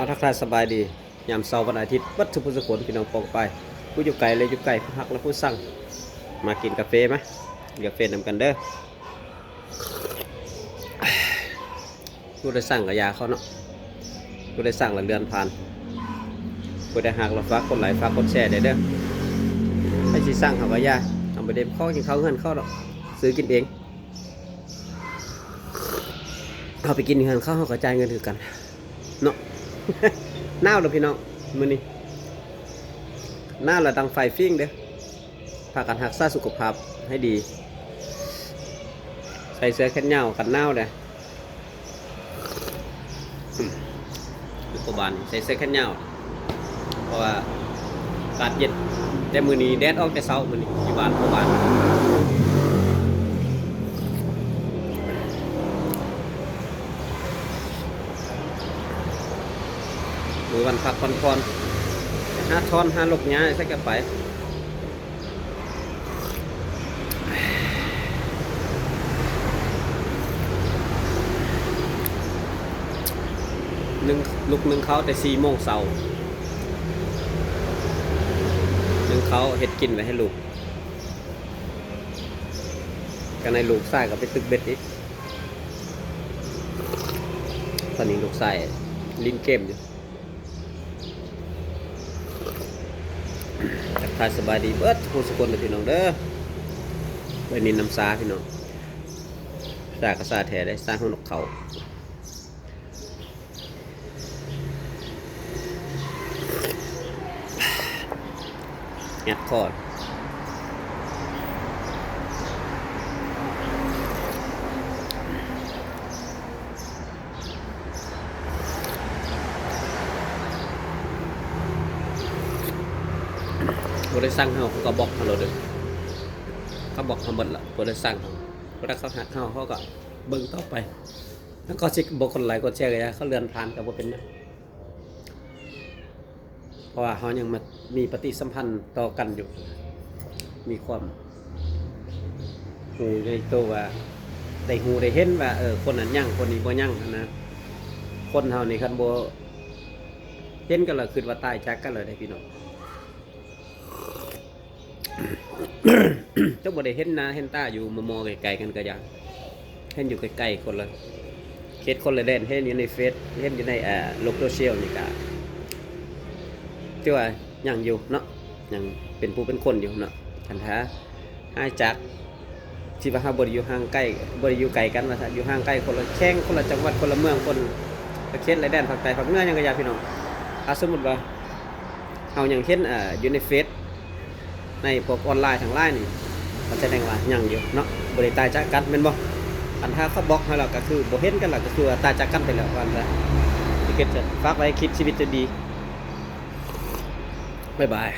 ທັກທາຍສະບາຍດີ ຍາມເຊົ້າວັນອາທິດ ເບິດທຸກຜູ້ທຸກຄົນ ພີ່ນ້ອງປ້ອງປາຍ ຜູ້ຢູ່ໄກ ແລະ ຢູ່ໃກ້ ຜູ້ຮັກ ແລະ ຜູ້ຊັງ ມາກິນກາເຟມາ ກິນກາເຟນຳກັນເດີ. ຜູ້ໃດສັ່ງກະຢ່າເຂົາເນາະ ຜູ້ໃດສັ່ງລະເລື່ອນຜ່ານ ຜູ້ໃດຮັກລະຝາກກົດໄລ ຝາກກົດແຊແດ່ເດີ. ໃຜຊິສັ່ງເຮົາກະຢ່າ ເຮົາບໍ່ໄດ້ຂໍກິນເຂົ້າເຮືອນເຂົາດອກ ຊື້ກິນເອງ. ເຮົາໄປກິນເຮືອນເຂົາ ເຮົາກະຈ່າຍເງິນຄືກັນເນາະ. ໜາວເດີພີ່ນ້ອງ ມື້ນີ້ໜາວລະດັງໄຟຟິງເດີ. ພາກັນຮັກສາສຸຂະພາບໃຫ້ດີ ໃສ່ເສື້ອແຂນຍາວກັນໜາວເດີ. ຢູ່ໂຄບານໃສ່ເສື້ອແຂນຍາວ ເພາະວ່າອາກາດເຢັນ ແຕ່ມື້ນີ້ແດດອອກແຕ່ເຊົ້າ ມື້ນີ້ຢູ່ບ້ານໂຄບານ. ມື້ວັນພັກວັນຜ່ອນ ຫາຖອນຫາລົກຫຍ້າໃສກະໄປ. ໜຶ່ງ ລຸກໜຶ້ງເຂົ້າແຕ່ສີ່ໂມງເຊົ້າ ໜຶ້ງເຂົ້າເຮັດກິນໄວ້ໃຫ້ລູກ ກະໃນລູກຊາຍກະໄປຕຶກເບັດອີກ. ຕອນນີ້ລູກຊາຍຫຼິ້ນເກມຢູ່. ທັກທາຍສະບາຍດີເບິດທຸກຜູ້ທຸກຄົນເດີພີ່ນ້ອງເດີ. ໄວ້ນິນນຳຊາພີ່ນ້ອງ ຊາກະຊາແທ້ເດ້ ຊາຫົວນົກເຂົາ. ແຫດຄອ ບໍ່ໄດ້ສັ່ງເຮົາ ເຂົາກະບລັອກເຮົາໂລດເດີ. ເຂົາບລັອກເຮົາໝົດລະ ບໍ່ໄດ້ສັ່ງເຮົາ. ເວລາເຂົາຮັກເຮົາ ເຂົາກະເບິ່ງຕໍ່ໄປ ແລ້ວເຂົາຊິບໍ່ກົດໄລກົດແຊກະຢ່າ ເຂົາເລື່ອນຜ່ານກະບໍ່ເປັນຫຍັງ. ເພາະວ່າເຮົາຍັງມາມີປະຕິສຳພັນຕໍ່ກັນຢູ່ ມີຄວາມຮູ້ໃນໂຕວ່າ ໄດ້ຮູ້ໄດ້ເຫັນວ່າ ເອີ ຄົນນັ້ນຍັງ ຄົນນີ້ບໍ່ຍັງຫັ້ນນະ. ຄົນເຮົານີ້ຄັນບໍ່ເຫັນກັນລະ ຄິດວ່າຕາຍຈາກກັນລະເດ້ພີ່ນ້ອງ. ເຈົ້າບໍ່ໄດ້ເຫັນໜ້າເຫັນຕາຢູ່ມໍ່ໆ ໄກໆ ກັນກະຢ່າ ເຫັນຢູ່ໃກ້ໆ ຄົນລະເຂດຄົນລະແດນ ເຫັນຢູ່ໃນເຟສ ເຫັນຢູ່ໃນ ເອີ ໂລກໂຊຊຽວນີ້ກະ ຖືວ່າຍັງຢູ່ເນາະ ຍັງເປັນຜູ້ເປັນຄົນຢູ່ເນາະ. ຄັນຖ້າຫາຍຈາກ ທີ່ວ່າເຮົາບໍ່ໄດ້ຢູ່ຫ່າງໄກ ບໍ່ໄດ້ຢູ່ໄກກັນວ່າຊັ້ນ ຢູ່ຫ່າງໄກຄົນລະແຂວງ ຄົນລະຈັງຫວັດ ຄົນລະເມືອງ ຄົນລະເຂດລະແດນ ພາກໃຕ້ພາກເໜືອຫຍັງກະຢ່າພີ່ນ້ອງ. ຖ້າສົມມຸດວ່າເຮົາຍັງເຫັນ ເອີ ຢູ່ໃນເຟສ ໃນພວກອອນລາຍທັງຫຼາຍນີ້ ກະສະແດງວ່າຍັງຢູ່ເນາະ ບໍ່ໄດ້ຕາຍຈາກກັນແມ່ນບໍ່? ຄັນຖ້າເຂົາບລັອກເຮົາແລ້ວ ກະຄືບໍ່ເຫັນກັນແລ້ວ ກະຄືວ່າຕາຍຈາກກັນໄປແລ້ວວ່າຊັ້ນ. ເຮັດຊັ້ນ ຝາກໄວ້ຄິດຊີວິດຈະດີ. ບາຍບາຍ.